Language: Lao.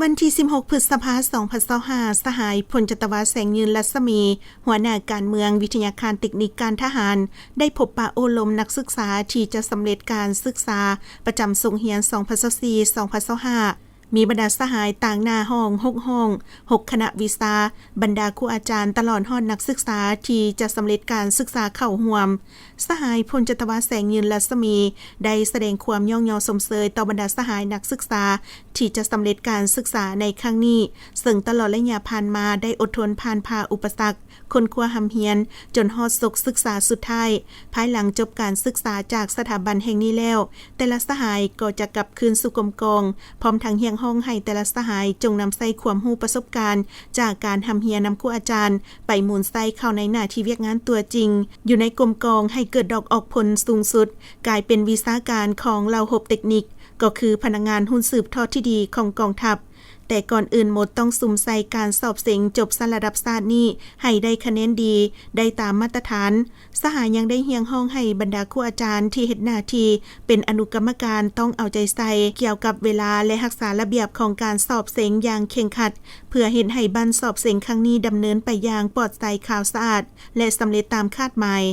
ວັນທີສິບຫົກ ພຶດສະພາ ສອງພັນຊາວຫ້າ ສະຫາຍ ພົນຈັດຕະວາ ແສງຍືນ ລັດສະໝີ ຫົວໜ້າການເມືອງ ວິທະຍາຄານເຕັກນິກການທະຫານ ໄດ້ພົບປະໂອ້ລົມນັກສຶກສາທີ່ຈະສຳເລັດການສຶກສາປະຈຳສົກຮຽນ ສອງພັນຊາວສີ່ ສອງພັນຊາວຫ້າ ມີບັນດາສະຫາຍຕາງໜ້າຫ້ອງ ຫົກຫ້ອງ ຫົກຄະນະວິຊາ, ບັນດາຄູອາຈານ ຕະຫຼອດຮອດນັກສຶກສາທີ່ຈະສຳເລັດການສຶກສາເຂົ້າຮ່ວມ. ສະຫາຍ ພົນຈັດຕະວາ ແສງຍືນ ລັດສະໝີ ໄດ້ສະແດງຄວາມຍ້ອງຍໍຊົມເຊີຍຕໍ່ບັນດາສະຫາຍນັກສຶກສາທີ່ຈະສຳເລັດການສຶກສາໃນຄັ້ງນີ້, ເຊິ່ງຕະຫຼອດໄລຍະຜ່ານມາໄດ້ອົດທົນຜ່ານຜ່າອຸປະສັກ, ຄົ້ນຄວ້າຮ່ຳຮຽນຈົນຮອດສົກສຶກສາສຸດທ້າຍ. ພາຍຫຼັງຈົບການສຶກສາຈາກສະຖາບັນແຫ່ງນີ້ແລ້ວ, ແຕ່ລະສະຫາຍກໍຈະກັບຄືນສູ່ກົມກອງ, ພ້ອມທັງຮຽກຮ້ອງໃຫ້ແຕ່ລະສະຫາຍຈົ່ງນຳໃຊ້ຄວາມຮູ້ປະສົບການຈາກການຮ່ຳຮຽນນຳຄູອາຈານໄປໝູນໃຊ້ເຂົ້າໃນໜ້າທີ່ວຽກງານຕົວຈິງ ຢູ່ໃນກົມກອງໃຫ້ເກີດດອກອອກຜົນສູງສຸດ, ກາຍເປັນວິຊາການຂອງເຫຼົ່າຮົບເຕັກນິກ, ກໍຄືພະນັກງານຮຸ່ນສືບທອດທີ່ດີຂອງກອງທັບ. ແຕ່ກ່ອນອື່ນໝົດຕ້ອງສຸມໃສ່ການສອບເສັງຈົບຊັ້ນລະດັບຊາດນີ້ໃຫ້ໄດ້ຄະແນນດີ, ໄດ້ຕາມມາດຕະຖານ. ສະຫາຍຍັງໄດ້ຮຽກຮ້ອງໃຫ້ບັນດາຄູອາຈານທີ່ເຮັດໜ້າທີ່ເປັນອະນຸກຳມະການຕ້ອງເອົາໃຈໃສ່ກ່ຽວກັບເວລາ ແລະ ຮັກສາລະບຽບຂອງການສອບເສັງຢ່າງເຄັ່ງຄັດ, ເພື່ອເຮັດໃຫ້ບັ້ນສອບເສັງຄັ້ງນີ້ດຳເນີນໄປຢ່າງປອດໃສ, ຂາວສະອາດ ແລະ ສຳເລັດຕາມຄາດໝາຍ.